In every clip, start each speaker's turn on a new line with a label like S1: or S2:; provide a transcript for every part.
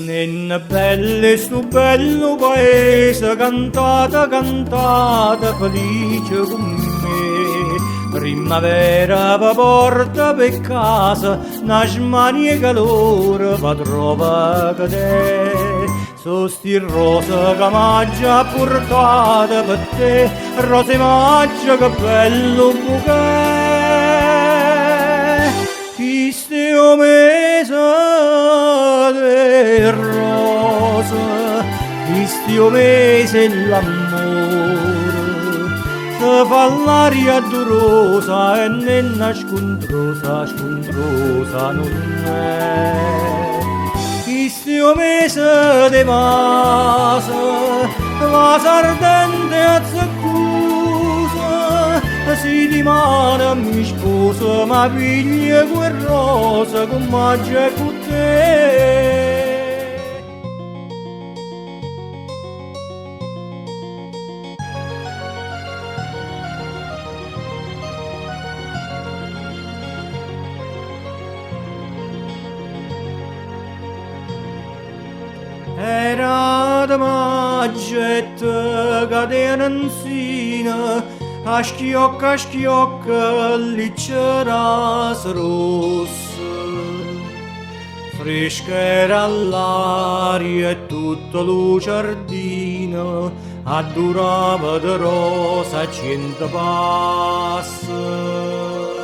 S1: Nenna bella 'e stu bellu paese, cantate, cantate felice cu me. Primmavera ve porta pe' casa na smania 'e calore va trova che d'è. So' sti rrose ca maggio ha purtato pe' te, rose 'e maggio che bellu buchè. Chisto è 'o mese d' 'e rrose, chisto è 'o mese 'e ll'ammore. Se fa ll'aria addurosa e nenna scuntrosa, scuntrosa nun è. Chisto è 'o mese d' 'e vase, vase ardente e azzeccuse, si dimane mi sposo m' 'a piglio cu 'e rrose cu maggio e cu te. Era de maggio e te cadevano 'nsino a schiocca a schiocca li cerase rosse. Fresca era ll'aria e tutto lu ciardino addurava de rosa a ciento passe.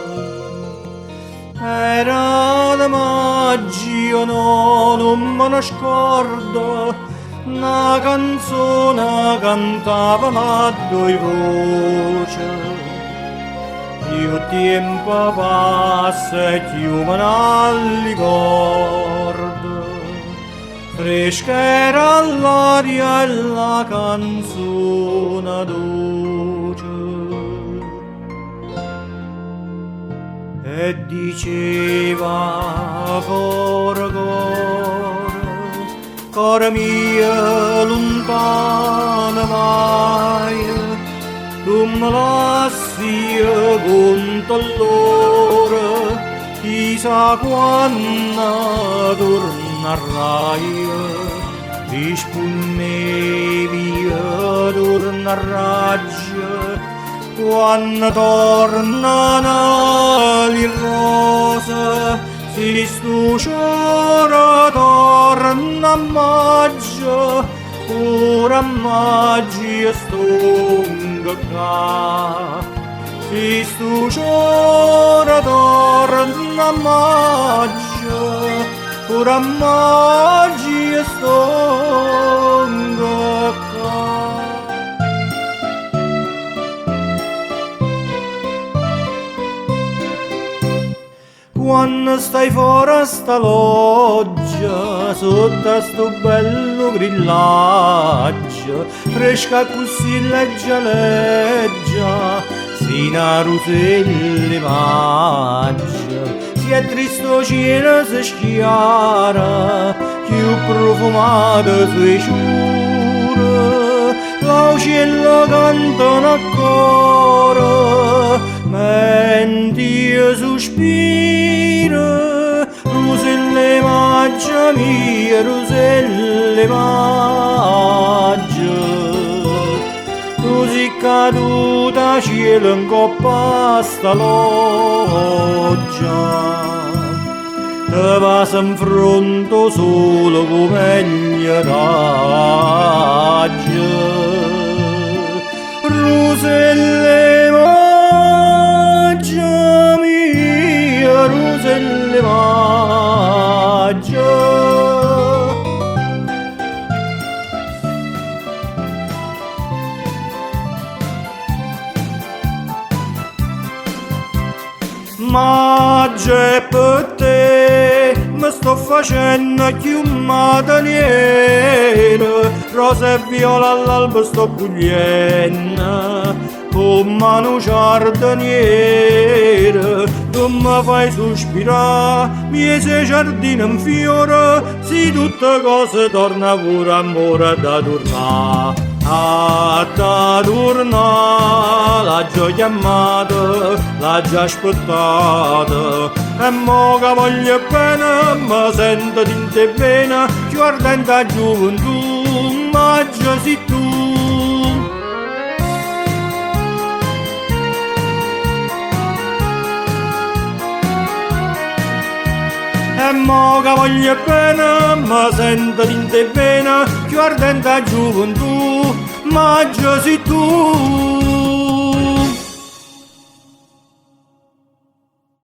S1: Era de maggio, io no, nun me ne scordo, na canzone cantavamo a ddoje voce. Cchiù tiempo passa e cchiù me n'allicordo. Fresca era ll'aria e la canzona doce. E diceva core core, core mio luntano vaje, tu me lassi io conto ll'ore, chi sa quanno turnarraje, rispunnev'io turnarraggio quanno tornano li rrose, si stu ciore torna a maggio, pure a maggio io stongo ccà. Si stu ciore torna a maggio, pure a maggio io stongo ccà. Quanno stai fora a sta loggia, sotto a stu bello grillaggio, fresca accussì leggia leggia, si na rusella 'e maggio. Si è triste 'o cielo se schiara, cchiù prufumate so' 'e sciure, l'aucielle cantano a coro, mentr'io suspiro, rusella 'e maggio mia, rusella 'e maggio. Tu si caduta 'a cielo 'ncopp'a sta loggia, te vasa 'nfronte 'o sole cu 'o meglio raggio. Rusella 'e maggio mia, rusella 'e maggio. Maggio è pe te, me sto facenno cchiù mataniero, rose e viola all'alba sto cuglienno, comm'a nu ciardeniero, tu me fai suspirà, miez' 'e ciardine 'nfiore, si tutte cose torna pure ammore adda turnà. Adda turnà, l'aggio chiammato, l'aggio aspettato. E mo che voglio bene, mi sento dint' 'e vene, cchiù ardente 'a gioventù, maggio si tu. E mo che voglio bene, mi sento dint' 'e vene, cchiù ardente 'a gioventù, maggio si tu.